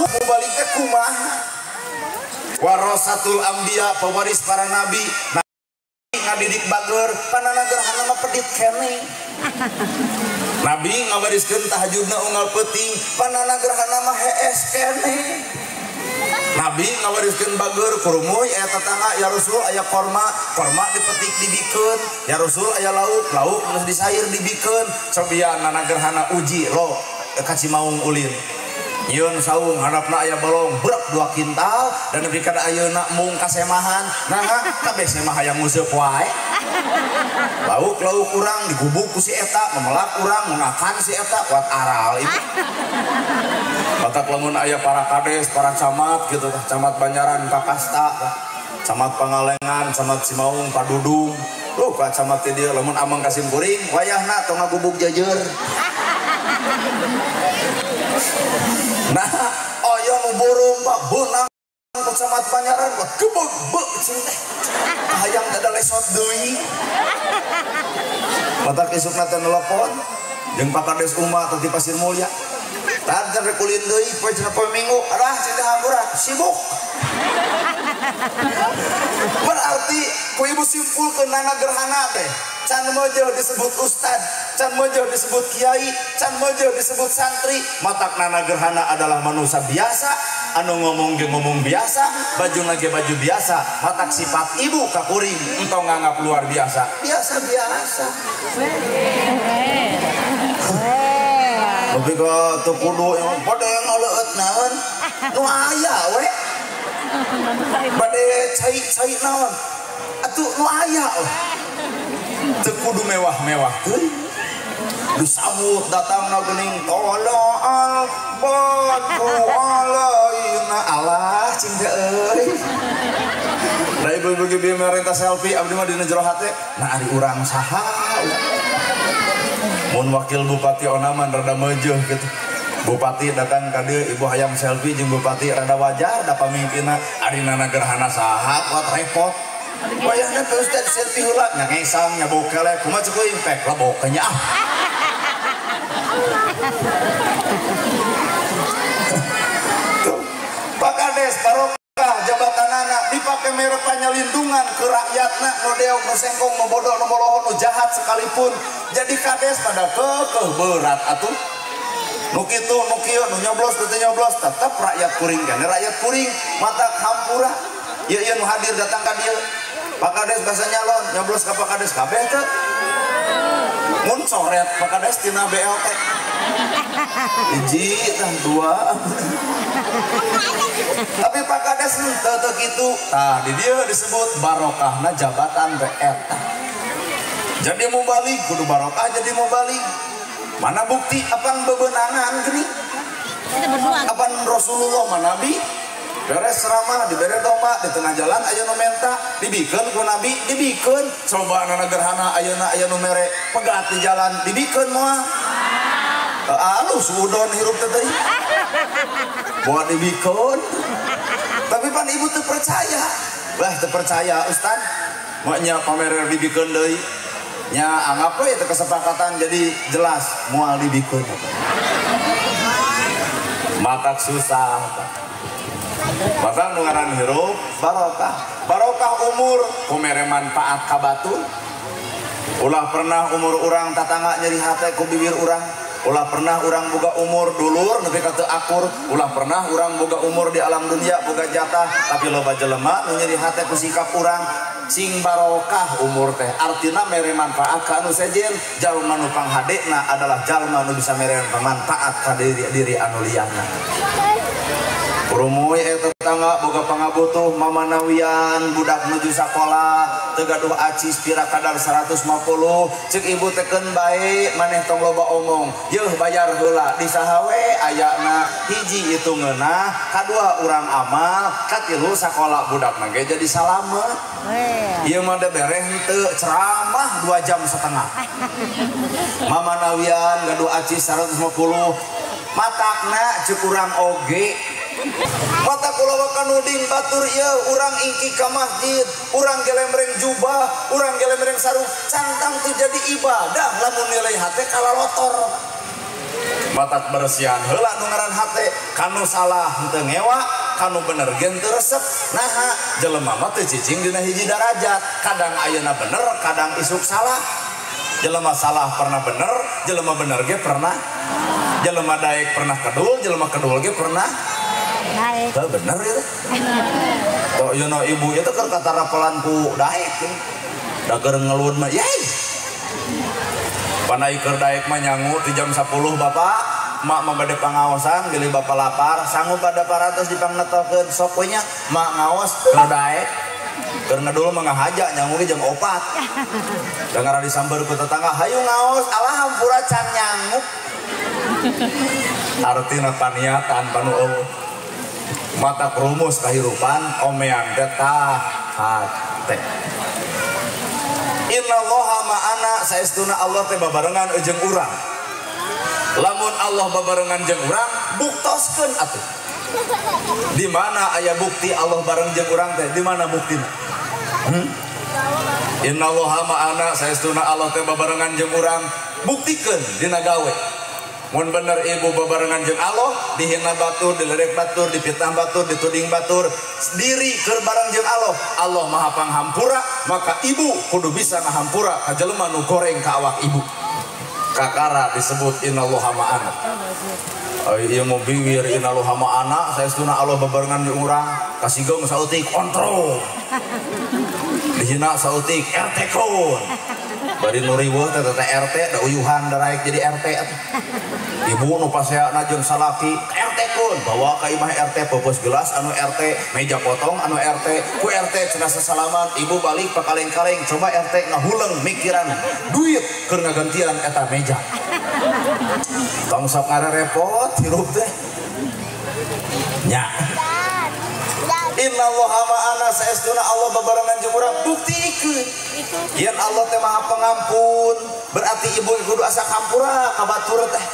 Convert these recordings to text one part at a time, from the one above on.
Mubalig teh kumaha? Warasatul anbiya, pewaris para nabi. Nabi ngadidik bager, panana gerhana mah pedit keneh. Nabi ngawariskeun tahajudna unggal peuting, panana gerhana mah hees keneh. Nabi ngawariskeun bager kurumuy aya tetangga, ya Rasul aya korma, korma dipetik dibikeun, ya Rasul aya lauk, lauk geus disair dibikeun. Cobian nana gerhana uji lo ka Cimaung ulin. Yeun saung handapna aya bolong berak 2 kintal dan nepi ka ayeuna mung kasemahan. Nah kabeh semah hayang nguseup wae. Lauk-lauk urang digubuk ku si eta, memelak urang, mengakan si eta kuat aral ibu. Batak lamun aya para kades, para camat gitu tah, camat Banjaran Kakasta, camat Pangalengan, camat Cimaung, Padudung. Loh ka camat teh dieu lamun amang ka simkuring wayahna tong ngagubuk jeujeur. Nah, aya nu borong Pak beunang ku camat Banjaran kuat gebeg beuk cing teh. Hayang dada lesot deui. Batak isukna teh nelpon jeung Pak Kades Uma teh di Pasir Mulya. Tah rek ulin deui poe cenah poe Minggu, alah cing teh hampura sibuk. Berarti ku ibu simpulkeun nana gerhana teh. Can mojo disebut ustad, can mojo disebut kiai, can mojo disebut santri. Matak nana gerhana adalah manusia biasa, anu ngomong ge ngomong biasa, baju ge baju biasa. Matak sifat ibu ka kuring entong nganggap luar biasa, biasa-biasa. Tapi ka teu kudu bade ngaleueut naon, nu aya we. Bade cai-cai naon, atuh nu aya we. Teu kudu mewah-mewah teuing. Disambut datangna geuning tolol badru alaina Allah cing teh euy. Da ibu-ibu ge bieu merentah selfie abdi mah dina jero hate, nah ari urang saha? Mun wakil bupati Onaman rada meujeuh gitu. Bupati datang ka dieu ibu hayang selfie jeung bupati rada wajar da pamimpinna ari nana gerhana saha kuat repot. Wayahna teh ustad selfie heula nya ngesang nya bokele kumaha cek euy pek lah bokenya ah. Pak Kades barokah jabatanana dipake mere panyalindungan ke rakyatna nu deog nu sengkong nu bodoh nu bolohon nu jahat sekalipun jadi kades pada kekeh berat atuh. Nu kitu nu kieu nu nyoblos teu nyoblos tetep rakyat kuring kan rakyat kuring mata hampura ieu ieu nu hadir datang ka dieu. Pak Kades bahasa nyalon nyoblos ka Pak Kades kabeh teu mun coret Pak Kades tina BLT hiji tah dua. Tapi Pak Kades teu teu kitu tah di dieu disebut barokahna jabatan teh eta. Jadi mubalig kudu barokah jadi mubalig. Mana bukti apan bebenangan gini? Apan Rasulullah mah nabi? Beres ceramah, dibere domba di tengah jalan aya nu menta, dibikeun ku nabi, dibikeun. Coba nana gerhana ayeuna aya nu mere pegat di jalan, dibikeun moal. Alus udon hirup teh teuing. Moal dibikeun. Tapi pan ibu teu percaya. Lah teu percaya ustad. Maknya pamerer dibikeun deui. Nya anggap we itu kesepakatan jadi jelas moal dibikeun. Matak susah. Maka nu ngaran hirup barokah. Barokah umur ku mere manfaat ka batur. Ulah pernah umur urang tatangga nyeri hate ku bibir urang. Ulah pernah urang boga umur dulur nepi ka teu akur. Ulah pernah urang boga umur di alam dunia boga jatah tapi loba jelema nu nyeri hate ku sikap urang. Sing barokah umur teh artina mere manfaat ka anu sejen. Jalma nu panghadena adalah jalma nu bisa mere manfaat ka diri anu liyana. Kurumuy tetangga boga pangabutuh mamanawian budak nuju sakola teu gaduh acis pira kadar 150 ceuk ibu teken bae maneh tong loba omong yeuh bayar heula di saha we ayana hiji itu ngeunah kadua urang amal katilu sakola budakna ge jadi salamet. Ieu mah da bereh henteu ceramah 2,5 jam. Mamanawian gaduh acis 150 matakna ceuk urang oge. Mata kula wakanuding batur ieu urang ingki ka masjid, urang gelemreng jubah, urang gelemreng sarung, cantang teu jadi ibadah lamun nilai hate kalalotor. Matak bersihan heula nu ngaran hate kanu salah henteu ngewa kanu bener ge teu resep. Naha jelema mah teu cicing dina hiji darajat, kadang ayeuna bener kadang isuk salah. Jelema salah pernah bener, jelema bener ge pernah. Jelema daek pernah kedul, jelema kedul ge pernah daek. Teu bener ieu. Tok yeuna ibu ieu teh keur katarapelan ku daek. Da keur ngelud mah yey. Panai keur daek mah nyangu di jam 10 bapak. Mak mah bade pangaosan geuli bapak lapar sanggup pada parantos dipangnetokeun sok we nya mak ngaos keur daek keur ngedul mah ngahaja nyangu ge jam 4. Da ngaran disamber ku tetangga hayu ngaos alah hampura can nyangup. Artina paniatan panu eueuh. Mata rumus kahirupan omean teh tah hate. Innallaha ma'ana saestuna Allah teh babarengan jeung urang. Lamun Allah babarengan jeung urang buktoskeun atuh. Di mana aya bukti Allah bareng jeung urang teh? Di mana buktina? Innallaha ma'ana saestuna Allah teh babarengan jeung urang, buktikeun dina gawe. Mun bener ibu babarengan jeung Allah, dihina batur, dilerek batur, dipitnah batur, dituding batur, diri keur bareng jeung Allah. Allah Maha Panghampura, maka ibu kudu bisa ngahampura ka jelema nu goreng ka awak ibu. Kakara disebut innallaha ma'ana. Ieu mau biwir innallaha ma'ana, saestuna Allah babarengan jeung urang, kasigeung saeutik kontrol. Dihina saeutik RT kun. Bari nu riweuh teh teh RT da uyuhan daraek jadi RT atuh. Ibu nu paseana jeung salaki RT kun, bawa ka imah RT peupeus gelas anu RT, meja potong anu RT, ku RT cenah sasalaman, ibu balik pakaleng-kaleng coba RT ngahuleng mikiran duit keur ngagantian eta meja. Tong sok ngarepot hirup teh. Nya. Innallaha ma'ana saestuna Allah babarengan jeung urang, buktikeun. Yen Allah teh Maha Pengampun, berarti ibu kudu asa hampura ka batur teh.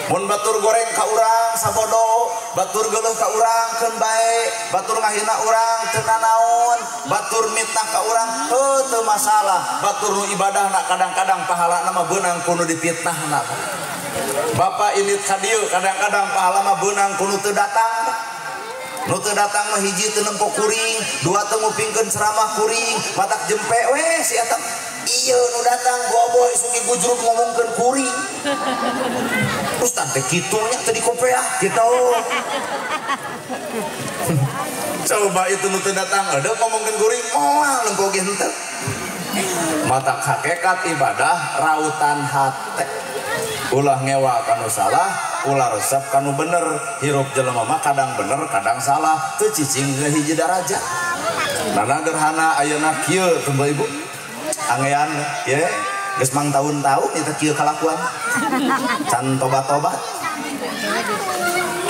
Mun batur goreng ka urang sabodo, batur geuleuh ka urang keun bae, batur ngahina urang teu nanaon, batur mitnah ka urang heuh teu masalah, batur nu ibadahna kadang-kadang pahalana mah beunang ku nu dipitnahna. Bapak ini ka dieu kadang-kadang pahala mah beunang ku nu teu datang. Nu teu datang mah hiji teu nempo kuring, dua teu ngupingkeun ceramah kuring, matak jempe weh si eta. Ieu nu datang boboh isuki gujruk ngomongkeun kuring. Ustaz teh kitu nya teu dikopeah kitu. Coba itu nu teu datang ada ngomongkeun kuring moal nempo ge henteu. Matak hakikat ibadah rautan hate. Ulah ngewa kanu salah, ulah resep kanu bener. Hirup jelema mah kadang bener kadang salah, teu cicing ge hiji darajat. Nana gerhana ayeuna kieu teu ibu. Angean ye geus mang tahun-tahun eta kieu kalakuan. Can tobat-tobat.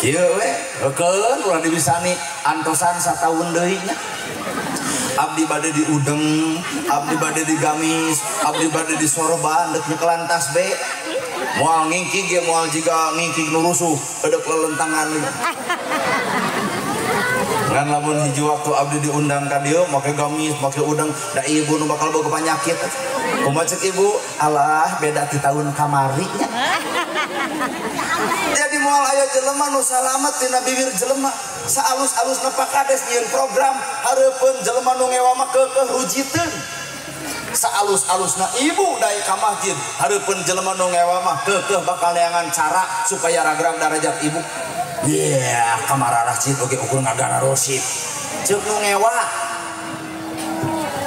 Kieu we heukeun ulah dibisani antosan sataun deui nya. Abdi bade diudeng, abdi bade digamis, abdi bade disorban deuk nyekelan tasbih. Moal ngingkig ge moal jiga ngingkig nu rusuh, edek lelentangan. Ngan lamun hiji waktu abdi diundang ka dieu make gamis, make udeng, da ibu nu bakal boga panyakit. Kumaha ceuk ibu? Alah, beda ti tahun kamari nya. Jadi moal aya jelema nu salamet tina bibir jelema. Saalus-alusna Pak Kades nyieun program hareupeun jelema nu ngewa mah keukeuh rujiteun. Saalus-alusna ibu daek ka masjid hareupeun jelema nu ngewa mah keukeuh bakal neangan cara supaya ragrag darajat ibu. Yeah, kamararah cit oge ukur ngagana rosip. Ceuk nu ngewa.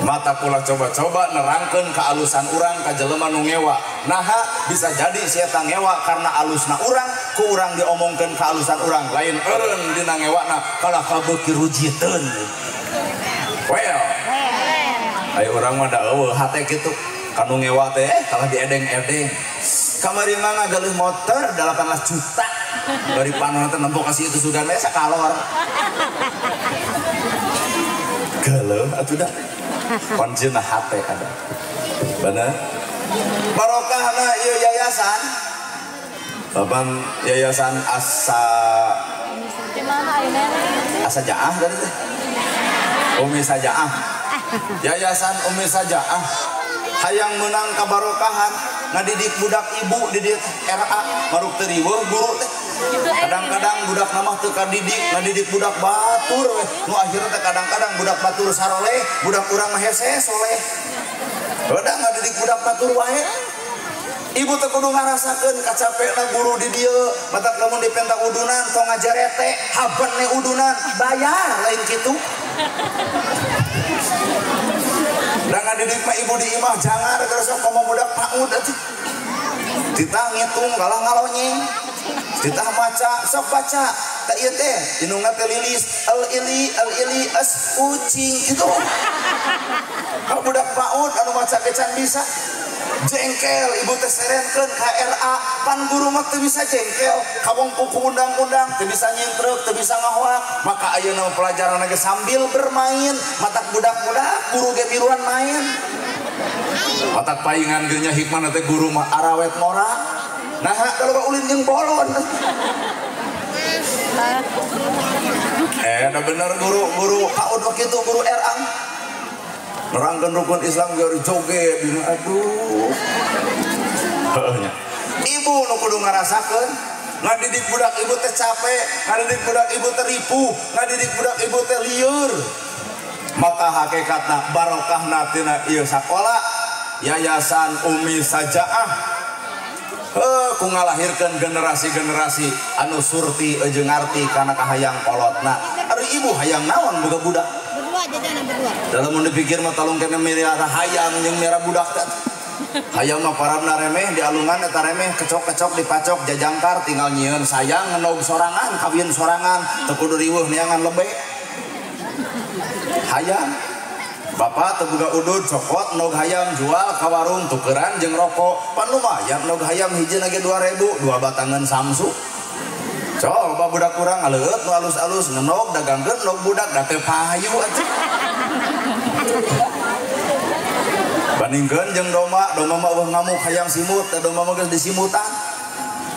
Mata kula coba-coba nerangkeun kealusan urang ka jelema nu ngewa. Naha bisa jadi si eta ngewa karena alusna urang, ku urang diomongkeun kealusan urang, lain eureun dina ngewana kalah kabeuki rujiteun. Well. Ayo urang mah da eueuh hate kitu. Kanu ngewa teh kalah diedeng-edeng. Kamari mah ngagaleuh motor 18 juta. Bari panon teh nempo kasih itu sugan we sakalor. Geuleuh atuh dah. Kuncina hate ada. Bener? Barokahna ieu yayasan. Bapan yayasan Asa Asa Jaah tadi teh. Umi Sajaah. Yayasan Umi Sajaah. Hayang menang kabarokahan. ngadidik budak ibu di dieu RA maruk teu riweuh guru teh. Kadang-kadang budak mah teu kadidik, ngadidik budak batur we. Nu akhirna teh kadang-kadang budak batur saroleh, budak urang mah hese soleh. Udah ngadidik budak batur wae. Ibu teh kudu ngarasakeun kacapekna guru di dieu, matak lamun dipenta udunan tong ngajarete, haban ne udunan, bayar lain kitu. Da ngadidik mah ibu di imah jangar geus sok komo budak PAUD atuh. Titah ngitung kalah ngalonyeng. Titah maca, sok baca. Tah ieu teh indungna teh lilis, al ili es kucing kitu. Ka budak PAUD anu maca ge can bisa. Jengkel ibu teh serenkeun ka RA, pan guru mah teu bisa jengkel, kawong kuku undang-undang teu bisa nyingtrek, teu bisa ngahoak. Maka ayeuna pelajaran ge sambil bermain, matak budak-budak guru ge miluan main. Matak paingan ge nya hikmahna teh guru mah arawet ngora. Nah, kalau ulin jeung bolon. Da bener guru PAUD mah kitu guru RA. Nerangkeun rukun Islam ge joget, aduh. Heuh nya. Ibu nu kudu ngarasakeun, ngadidik budak ibu teh capek, ngadidik budak ibu teh ripuh, ngadidik budak ibu teh lieur. Maka hakikatna barokahna tina ieu sakola Yayasan Umi Sajaah. Heuh, ku ngalahirkeun generasi-generasi anu surti jeung ngarti kana kahayang kolotna. Ari ibu hayang naon boga budak? Dalam mun dipikir mah talung kene miara hayam jeung miara budak teh. Hayam mah parabna remeh dialungan eta remeh kecok-kecok dipacok jajangkar tinggal nyieun sayang ngenog sorangan kawin sorangan teu kudu riweuh neangan lebe. Hayam bapak teu boga udud cokot nog hayam jual ka warung tukeran jeung rokok pan lumayan nog hayam hiji ge 2000 dua batangan samsu. Coba budak kurang aleueut nu alus-alus ngenog dagangkeun nog budak da teu payu atuh. Bandingkeun jeung domba, domba mah eueuh ngamuk hayang simut, da domba mah geus disimutan.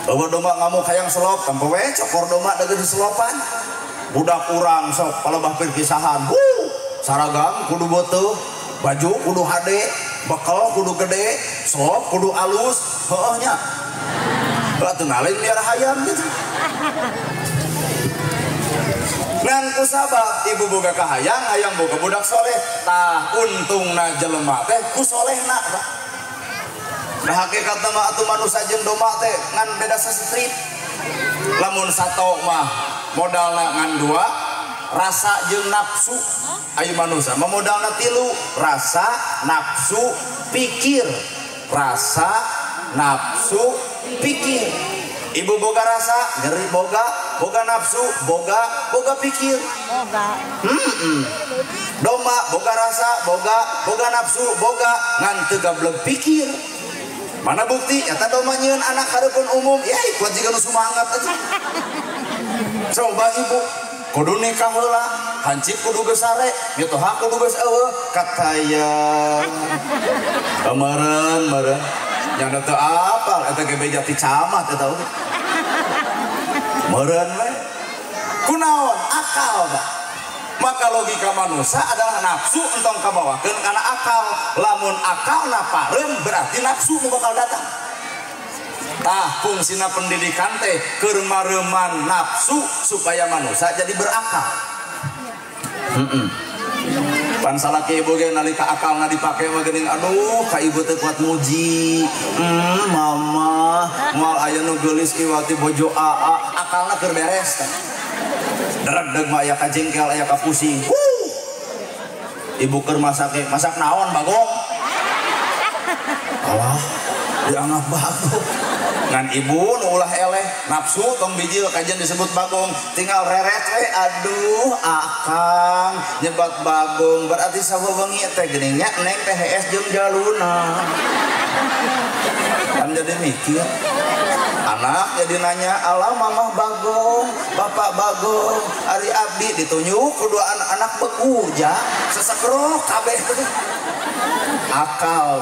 Eueuh domba ngamuk hayang selop, tampo we cokor domba da geus diselopan. Budak urang sok palebah perpisahan. Saragam kudu beuteung, baju kudu hade, bekel kudu gede, selop kudu alus, heueuh nya. Atuh nalin miara hayam gitu. Ngan kusabab ibu boga kahayang, hayang boga budak soleh, tah untungna jelema teh ku solehna. Nah hakikatna mah atuh manusia jeung domba teh ngan beda sastrip. Lamun sato mah modalna ngan dua, rasa jeung nafsu. Ayo manusia mah modalna tilu, rasa, nafsu, pikir. Rasa, nafsu, pikir. Ibu boga rasa, nyeri boga, boga nafsu, boga, boga pikir. Boga. Domba boga rasa, boga, boga nafsu, boga, ngan teu gableg pikir. Mana bukti? Eta domba nyieun anak hareupeun umum, ya kuat jiga nu sumangat atuh. Coba ibu kudu nikah heula, hancip kudu geus sare, mitoha kudu geus eueuh, kataya. Meureun, meureun. Yang teu apal eta ge beja ti camat eta oge. Meureun we. Kunaon? Akal, Pak. Maka logika manusia adalah nafsu entong kabawakeun kana akal. Lamun akalna pareum berarti nafsu nu bakal datang. Tah fungsina pendidikan teh keur mareuman nafsu supaya manusia jadi berakal. Pan salaki ibu ge nalika akalna dipake mah geuning aduh ka ibu teu kuat muji. Mama moal aya nu geulis iwati bojo aa akalna keur beres tah. Dredeg mah aya ka jengkel aya ka pusing. Ibu keur masak ge masak naon bagong? Alah dianggap bagong. Ngan ibu nu ulah eleh nafsu tong bijil kajian disebut bagong tinggal reret we aduh akang nyebat bagong berarti sawewengi teh geuning nya neng teh hees jeung jaluna. Kan jadi mikir anak jadi nanya alah mamah bagong bapak bagong ari abdi ditunjuk kedua anak-anak beku ja sesekrok kabeh akal.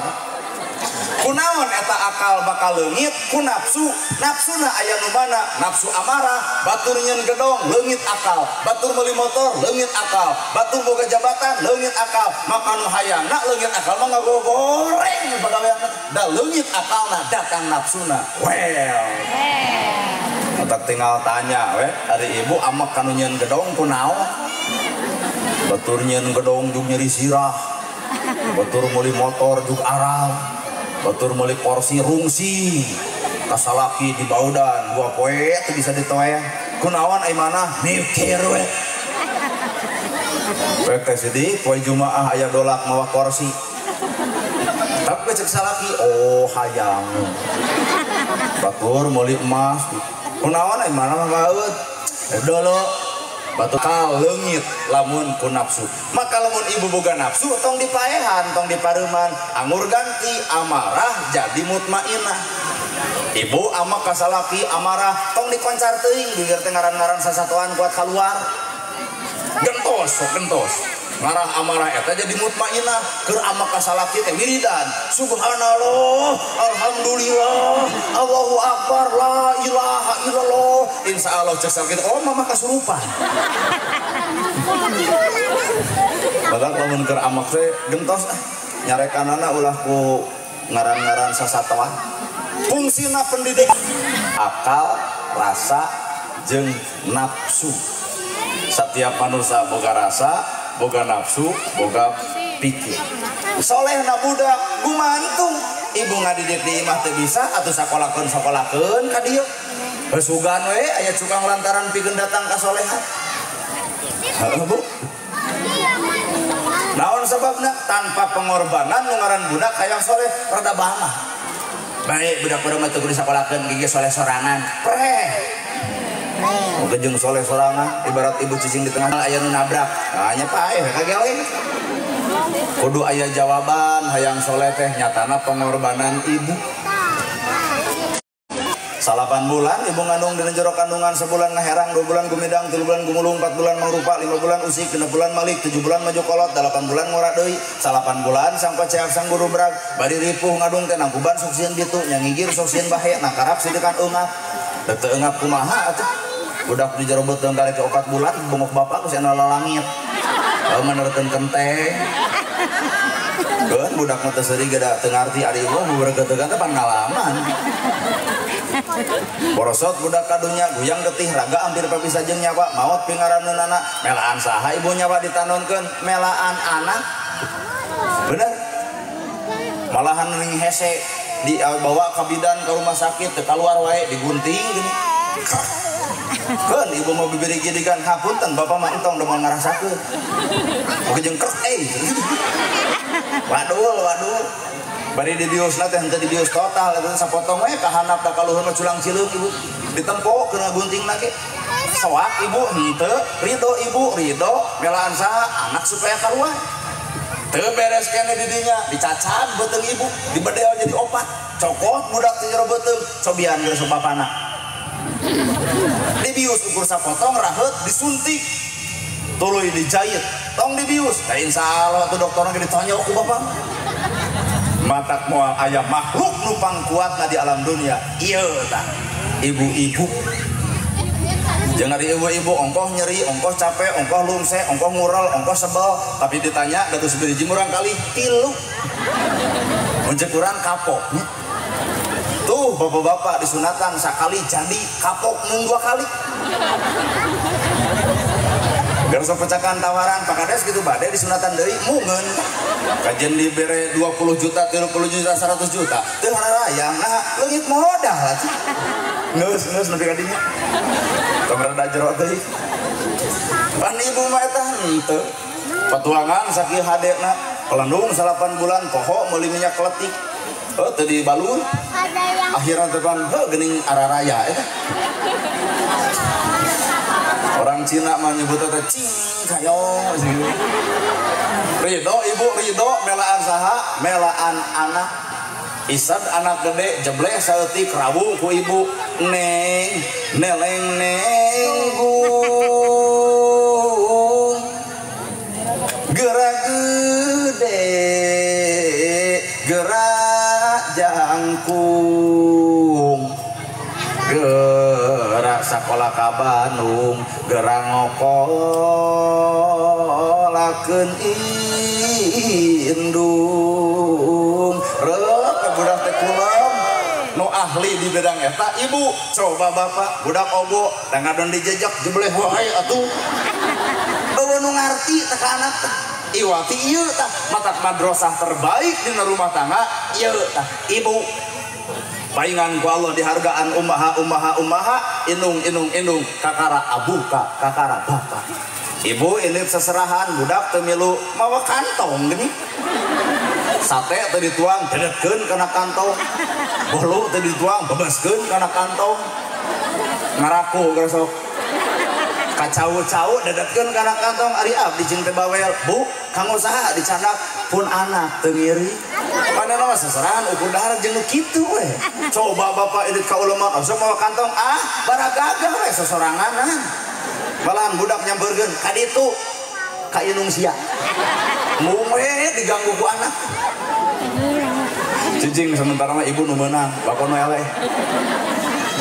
Kunaon eta akal bakal leungit ku nafsu. Nafsuna aya nu mana? Nafsu amarah, batur nyeun gedong leungit akal, batur meuli motor leungit akal, batur boga jabatan leungit akal, maka nu hayangna leungit akal mah ngagogoreng pagaweanna. Da leungit akalna datang nafsuna. Well. Otak tinggal tanya we, ari ibu amak kanu nyeun gedong kunaon? Batur nyeun gedong jug nyeri sirah. Batur meuli motor jug aral. Batur meuli kursi rungsi. Kasalaki di baudan dua poe teu bisa ditoeh. Kunaon ai manah mikir we. Poe teh sedih poe Jumaah aya dolak mawa kursi. Tapi cek salaki oh hayang. Batur meuli emas. Kunaon ai manah mah gaeut. Dolo batu kal leungit lamun ku nafsu. Maka lamun ibu boga nafsu tong dipaehan, tong dipareuman, anggur ganti amarah jadi mutmainah. Ibu ama kasalaki amarah tong dikoncar teuing bibir teh ngaran-ngaran sasatoan kuat keluar. Gentos, sok gentos. Ngarah amarah eta jadi mutmainah, keur ama kasalaki teh wiridan. Subhanallah, alhamdulillah, Allahu akbar, la ilaha illallah. Insyaallah cek salaki oh mama kasurupan. Badak lamun keur amak teh gentos ah nyarekanana ulah ku ngaran-ngaran sasatoan. Fungsina pendidik akal, rasa, jeung nafsu. Setiap manusia boga rasa, boga nafsu, boga pikir. Solehna budak gumantung. Ibu ngadidik di imah teu bisa atuh sakolakeun ka dieu. Sugan we aya cukang lantaran pikeun datang ka solehan. Heeh Bu. Naon sababna? Tanpa pengorbanan nu ngaran budak hayang soleh rada bangah. Baik budak urang mah teu kudu sakolakeun gigi soleh sorangan. Preh. Oke jeung soleh sorangan ibarat ibu cicing di tengah aya nu nabrak. Nah nya paeh kageleng. Kudu aya jawaban hayang soleh teh nyatana pengorbanan ibu. 8 bulan ibu ngandung dina jero kandungan, sebulan ngaherang, 2 bulan gumedang, 3 bulan gumulung, 4 bulan mangrupa, 5 bulan usik, 6 bulan malik, 7 bulan maju kolot, 8 bulan ngora deui, 8 bulan sangko ceak sang guru brag, bari ripuh ngadung teh nangkuban sok sieun ditu, nyangigir sok sieun bahe, nangkarap sidekan eungap. Teu eungap kumaha atuh? Budak di jero beuteung karek 4 bulan bongok bapak geus anu lalangit. Menerkeun kenteng. Keun budak mah teu seuri ge da teu ngarti ari ibu beberketegan teh pangalaman. Borosot budak kadunya guyang getih raga hampir papisah jeung nyawa maot pingaraneunana melaan saha ibu nyawa ditanonkeun melaan anak. Bener? Malahan ning hese dibawa ka bidan ke rumah sakit teu kaluar wae digunting gini. Keun ibu mau bibiri gidigan hapunten bapak mah entong da moal ngarasakeun. Oke jeung krek euy. Waduh waduh. Bari dibiusna teh henteu dibius total eta sapotong we ka handap da ka luhur mah culang cileung ibu. Ditempo kena guntingna ge. Soak ibu henteu, ridho ibu ridho melaan saha anak supaya kaluar. Teu beres keneh di dinya dicacag beuteung ibu, dibedel jadi opat. Cokot budak teh jero beuteung, cobian geus bapana. Dibius ukur sapotong raheut disuntik. Tuluy dijahit, tong dibius. Da insyaallah tuh dokterna ge ditonyok ku bapak. Matak moal aya makhluk nu pangkuatna di alam dunia. Ieu tah ibu-ibu. Jeung ari ibu-ibu ongkoh nyeri, ongkoh capek, ongkoh lungse, ongkoh ngurel, ongkoh sebel, tapi ditanya gatus biji murang kali tilu. Mun ceuk urang kapok. Tuh bapak-bapak disunatan sakali jadi kapok mung 2 kali. Garso pecakan tawaran Pak Kades gitu bade disunatan deui mungeun. Kajian dibere 20 juta, 30 juta, 100 juta. Teu hararayang nah leungit modal atuh. Geus geus nepi ka dinya. Tong rada jero teuing. Pan ibu mah eta henteu. Patuangan sakieu hadena, pelendung 8 bulan poho meuli minyak kletik. Heuh teu dibalur. Akhirna teh pan heuh geuning araraya eta. Orang Cina mah nyebutna teh cing kayo. Ridho ibu ridho melaan saha melaan anak. Isad anak gede jebleh saeutik rawuh ku ibu neng neleng nenggung gerak gede gerak jadi jangkung gerak sakola ka Bandung gerak ngokolakeun indung reup budak teh kulem nu ahli di bidang eta ibu coba bapak budak obo da ngadon dijejak jebleh wae atuh eueuh nu ngarti teh ka anak teh iwati ieu tah matak madrasah terbaik dina rumah tangga ieu tah ibu paingan ku Allah dihargaan umaha umaha umaha indung indung indung kakara abuka kakara bapak ibu ini seserahan budak teu milu mawa kantong gini sate teu dituang dedetkeun kana kantong bolu teu dituang bebaskeun kana kantong ngaraku geus sok kacau-cau dedetkeun kana kantong ari abdi jeung teh bawel bu kanggo saha dicandak pun anak teu ngiri padahal mah seserahan ukur dahar jeung nu kitu we coba bapak indit ka ulama osok mawa kantong ah baragagah we sosoranganan malahan budak nyampeurkeun ka ditu ka indung sia mung we diganggu ku anak cicing sementara mah ibu nu meunang bapak nu eleh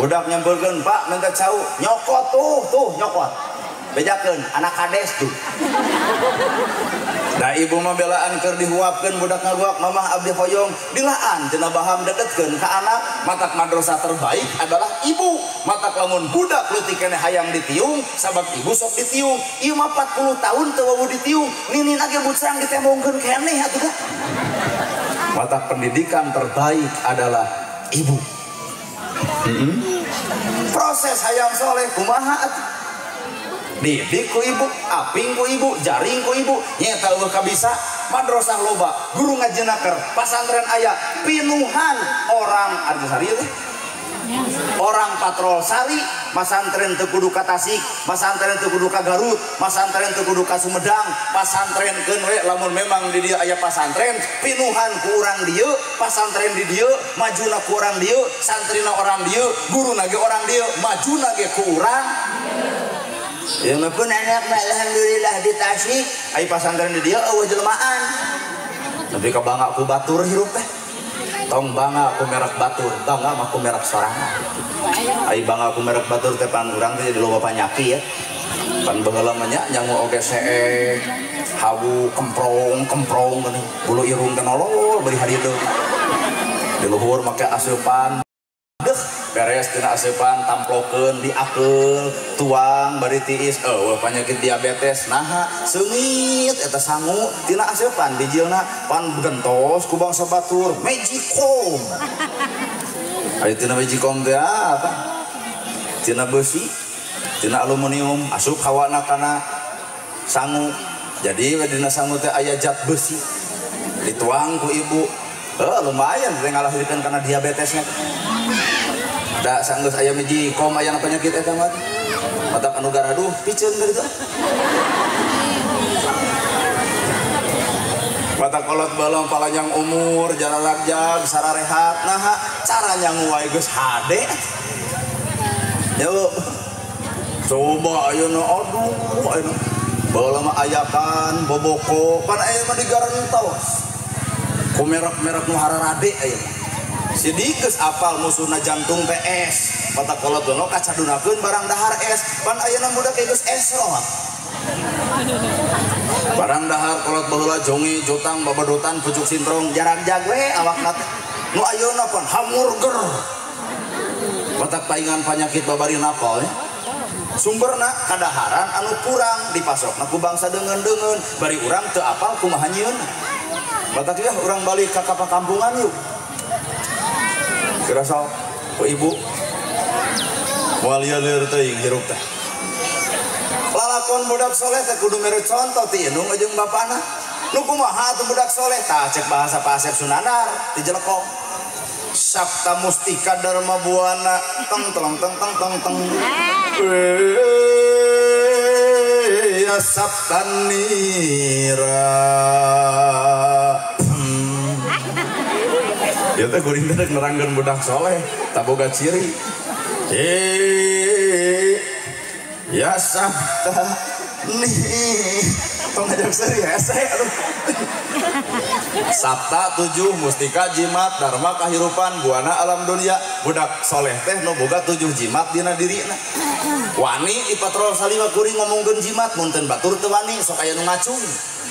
budak nyampeurkeun pak minta cau nyokot tuh tuh nyokot bejakeun anak kades tuh da ibu mah belaan keur dihuapkeun budak ngaguak mamah abdi hoyong dilaan tina baham dedetkeun ka anak matak madrasah terbaik adalah ibu matak lamun budak leutik keneh hayang ditiung sabab ibu sok ditiung ieu mah 40 tahun teu wawuh ditiung ninina ge bucrang ditembongkeun keneh atuh da matak pendidikan terbaik adalah ibu. Proses hayang soleh kumaha atuh didik ku ibu, aping ku ibu, jaring ku ibu, nyeta eueuh kabisa, madrasah loba, guru ngajenaker, pasantren aya, pinuhan orang Arjasari teh. Orang Patrol Sari, pasantren teu kudu ka Tasik, pasantren teu kudu ka Garut, pasantren teu kudu ka Sumedang, pasantren keun we lamun memang di dieu aya pasantren, pinuhan ku urang dieu, pasantren di dieu, majuna ku urang dieu, santrina orang dieu, guruna ge orang dieu, majuna ge ku urang. Ya pun anak mah alhamdulillah di Tasik, ai pasantren di dieu eueuh jelmaan. Tapi ka bangga ku batur hirup teh. Tong bangga ku merek batur, bangga mah ku merek sorangan. Ai bangga ku merek batur teh pan urang teh jadi loba panyaki ya. Pan baheula mah nya nyangu oge seek, hawu kemprong kemprong geuning, bulu irung teh nolol bari harideung. Di luhur make aseupan. Deuh, beres tina aseupan tamplokeun diakeul, tuang bari tiis, eueuh panyakit diabetes naha seungit eta sangu tina aseupan dijilna pan gentos ku bangsa batur Magicom. Aya tina Magicom teh apa? Tina besi, tina aluminium asup hawana kana sangu. Jadi dina sangu teh aya zat besi. Dituang ku ibu. Lumayan teh ngalahirkeun kana diabetesnya. Da sanggeus aya Magicom aya penyakit eta mah. Matak anu garaduh piceun kitu. Matak kolot balong palanjang umur, jararagjag, sararehat, naha cara nyangu wae geus hade. Ya Bu. Coba ayeuna aduh ayeuna. Baheula mah ayakan, boboko, pan aya mah digarentos. Ku merek-merek nu hararade ayeuna. Sidik geus apal musuhna jantung teh es. Matak kolot dono kacadunakeun barang dahar es, pan ayeuna budak geus esrot. Barang dahar kolot baheula jongi, jotang, babadotan, pucuk sintrong, jarang-jag we awakna teh. Nu ayeuna pan hamburger. Matak paingan panyakit babari napal ya. Sumberna kadaharan anu kurang dipasokna ku bangsa deungeun-deungeun, bari urang teu apal kumaha nyieun. Matak yeuh urang balik ka kakampungan yuk. Kira sok ku ibu moal lieur teuing hirup teh. Lalakon budak soleh teh kudu mere contoh ti indung jeung bapana. Nu kumaha atuh budak soleh tah cek bahasa Pak Asep Sunandar ti Jelekong. Sabta Mustika Dharma Buana teng teng teng teng teng teng. Ya Sabta Nira. Ya teh kuring teh rek nerangkeun budak soleh tak boga ciri. Ya Sabta Nira. Tong ngajak seuri hese aduh. Sabta 7 mustika jimat dharma kahirupan buana alam dunia. Budak soleh teh nu boga 7 jimat dina dirina. Wani ipatrol salima kuring ngomongkeun jimat mun teu batur teu wani sok aya nu ngacung.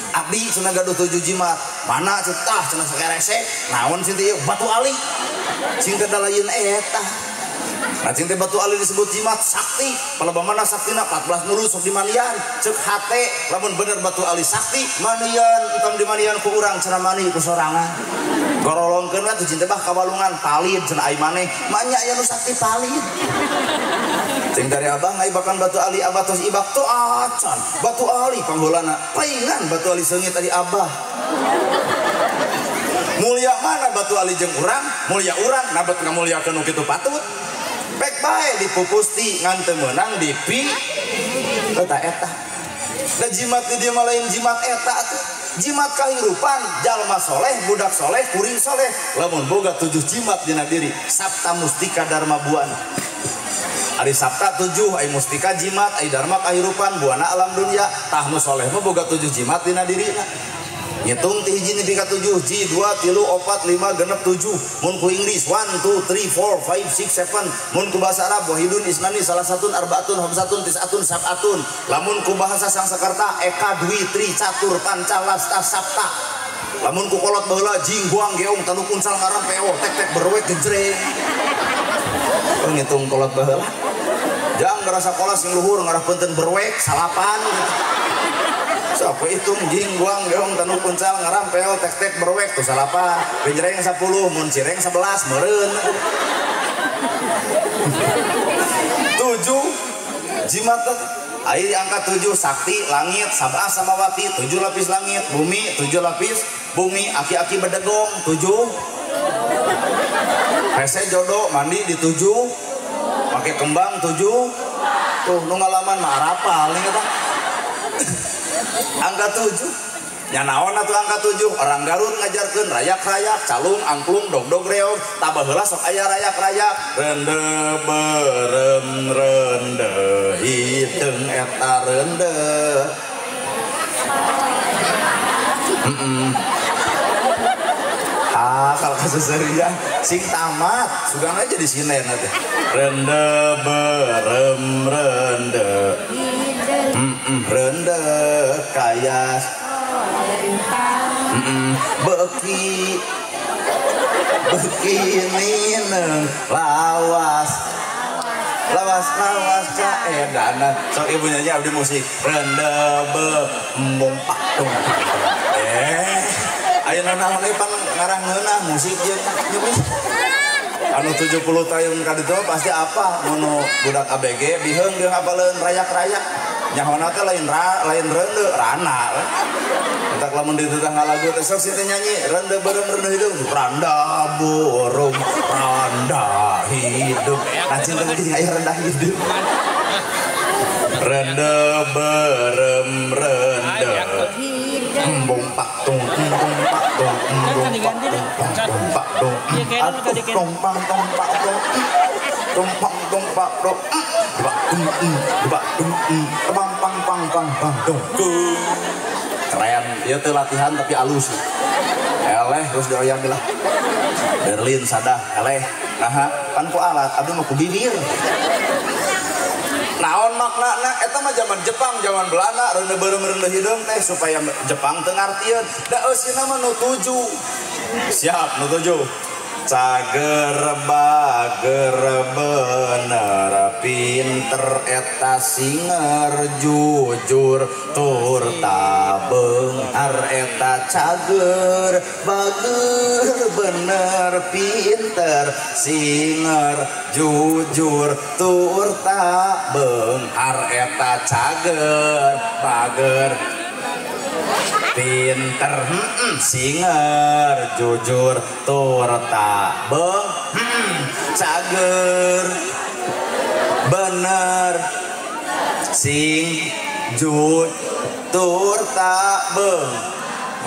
Abdi cenah gaduh 7 jimat. Mana cenah tah cenah sakerese. Naon sih teh batu ali. Cing teh dalayeun eta. Nah cing teh batu ali disebut jimat sakti. Palebah mana saktina 14 nurus sok dimanian. Ceuk hate lamun bener batu ali sakti manian entong dimanian ku urang cenah mani ku sorangan. Gorolongkeun we tuh cing teh bah kawalungan palid cenah ai maneh. Manya aya nu sakti palid. Cing dari abah ngaibakan batu ali abah tos ibak tuh acan batu ali pangheulana paingan batu ali seungit tadi abah. Mulia mana batu ali jeung urang, mulia urang nabet ngamuliakeun nu kitu patut. Pek bae dipupusti ngan teu meunang dipi eta eta. Da jimat di dieu mah lain jimat eta atuh. Jimat kahirupan jalma soleh, budak soleh, kuring soleh. Lamun boga 7 jimat dina diri, sabta mustika dharma buana. Ari sabta 7, ai mustika jimat, ai dharma kahirupan buana alam dunia. Tah nu soleh mah boga 7 jimat dina dirina. Ngitung ti hiji nepi ka 7, ji 2 3 4 5 6 7. Mun ku Inggris 1 2 3 4 5 6 7. Mun ku bahasa Arab wahidun isnani salasatun arbaatun hamsatun tisatun sab'atun. Lamun ku bahasa Sangsekerta eka dwi tri catur panca lasta sapta. Lamun ku kolot baheula jing buang geong tanu kuncal ngaran peo tek tek berwek genjreng. Oh, ngitung kolot baheula. Jang ngerasa kolas sing luhur ngarah punten berwek salapan. Sok hitung jing buang geong tanu kuncal ngarampel tek tek berwek tuh salapan. Genjreng 10 mun cireng 11 meureun. 7 jimat ai angka 7 sakti langit sab'ah samawati 7 lapis langit bumi 7 lapis bumi aki-aki bedegong 7 hese jodoh mandi di 7 pakai kembang 7 tuh nu ngalaman mah arapal nih kata. Angka 7 nya naon atuh angka 7 orang Garut ngajarkeun rayak-rayak calung angklung dogdog reog tabah heula sok aya rayak-rayak rende berem rende hideung eta rende. Ah kalau kasuseuria sing tamat sugan aja di sini nanti rende berem rende rende kayas beki beki nineng lawas lawas lawas kaedana sok ibu nyanyi abdi musik rende bembong pak dong ayeuna naon pan ngarang ngeunah musik jeung anu 70 tahun ka ditu pasti apa mun budak ABG biheung jeung apaleun rayak-rayak nyahona teh lain lain rende rana. Entak lamun ditutang ngalagu teh sok si teh nyanyi rende beureum rende hideung randa burung randa hidup. Nah cinta ge aya renda hidup. Rende beureum rende embung pak tung embung pak tung embung pak tung pak tung atuh tong pang tong pak tung tumpang tumpak tung bak tung bak tung pang pang pang pang pang tung. Keren ieu teh latihan tapi alus. Eleh terus dioyak lah. Berlin sadah eleh. Naha pan ku alat abdi mah ku bibir. Naon maknana eta mah zaman Jepang, zaman Belanda rende beureum rende hideung teh supaya Jepang teu ngartieun. Da eusina mah nu 7. Siap nu 7. Cager bager bener pinter eta singer jujur tur tabeunghar eta cager bager bener pinter singer jujur tur tabeunghar eta cager bager pinter singer jujur tur tabeung cager bener sing jujur tur tabeung.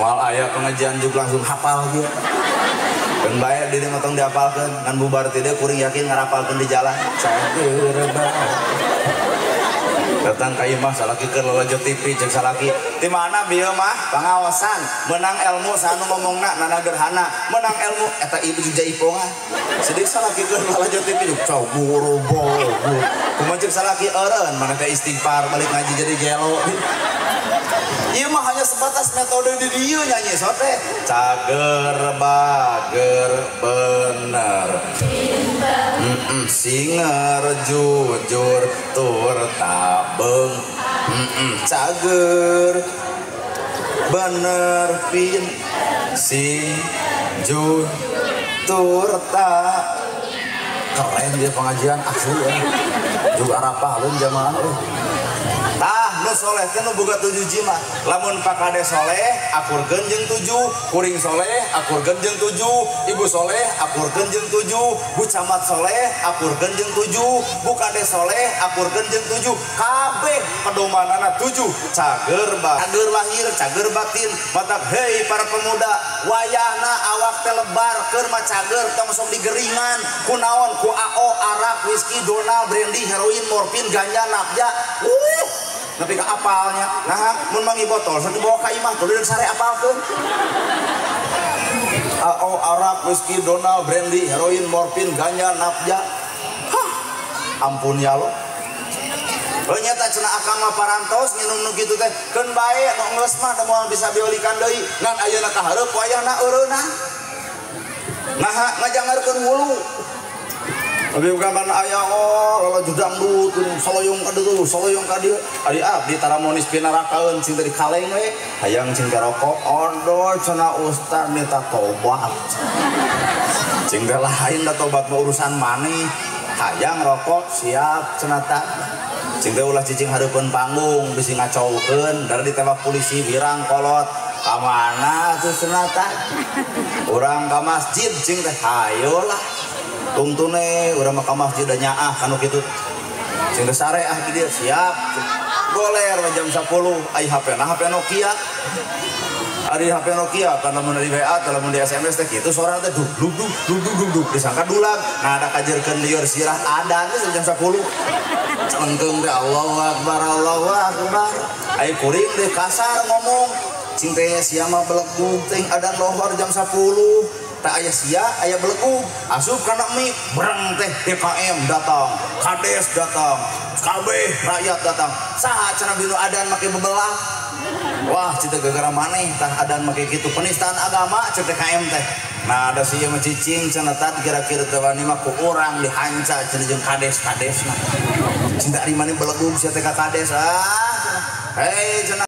Moal aya pengajian juga langsung hafal gitu. Dan bae di dieu mah tong dihafalkeun ngan bubar ti dieu kuring yakin ngarapalkeun di jalan. Cager bae. Datang ka imah salaki keur lalajo TV jeung salaki. Di mana bieu mah pangaosan, menang ilmu sanu ngomongna nana gerhana, menang ilmu eta ibu jeung jaipongan. Sedih salaki keur lalajo TV jeung cau boro-boro. Kumaha jeung salaki eureun mana teh istighfar balik ngaji jadi gelo. Ieu mah hanya sebatas metode di dieu nyanyi sote. Cager bager bener. Singer jujur tur tabeng. Cager bener pin sing ju tur ta. Keren dia pengajian asli ya. Juga arapah lun jamaah. Tah nu soleh teh nu boga 7 jimat. Lamun Pak Kades soleh akurkeun jeung 7, kuring soleh akurkeun jeung 7, ibu soleh akurkeun jeung 7, bu camat soleh akurkeun jeung 7, bu kades soleh akurkeun jeung 7, kabeh pedomanana 7. Cager cager lahir, cager batin. Matak hei para pemuda, wayahna awak teh lebar keur mah cager tong sok digeringan. Kunaon ku AO, arak, whisky, donal, brandy, heroin, morfin, ganja, napja. Tapi ke apalnya, nah, mun mangi botol, satu bawa ka imah, tuh deuk sare apalkeun. AO, arak, whisky, donal, brandy, heroin, morfin, ganja, napja. Hah, ampun ya lo. Lo nyata cenah akang mah parantos nginum nu kitu teh, keun bae nu geus mah da moal bisa diolikan deui, ngan ayeuna ka hareup wayahna eureunna. Nah, ngajangarkeun hulu. Abi bukan aya oh lala judang dut soloyong ka dieu soloyong ka dieu ari abdi taramonis pinarakaeun cing teh dikaleng we hayang cing teh rokok odo cenah ustad minta tobat cing teh lain da tobat mah urusan maneh hayang rokok siap cenah ta cing teh ulah cicing hareupeun panggung bisi ngacaukeun dari ditembak polisi wirang kolot ka mana tuh cenah ta urang ka masjid cing teh hayolah tungtune urang mah ka masjid da nyaah kanu kitu cing teh sare ah di dieu siap goler jam 10 ai HP na HP Nokia ari HP Nokia kana mun di WA lamun di SMS teh kitu sorana teh dug dug dug dug dug dug disangka dulag nah ada kajerkeun lieur sirah adan teh jam 10 celengkeung teh Allahu akbar Allahu akbar ai kuring teh kasar ngomong cing teh sia mah belegug teh adan lohor jam 10 tak aya sia aya belegug asup kana mie breng teh DKM datang kades datang kabeh rakyat datang saha cenah dinu adan make bebelah wah cita gara-gara maneh tah adan make kitu penistaan agama cek DKM teh nah ada sia mah cicing cenah tadi kira-kira teh wani mah ku urang dihanca cenah jeung kades-kadesna cinta ari maneh belegug sia teh ka kades ah hei cenah.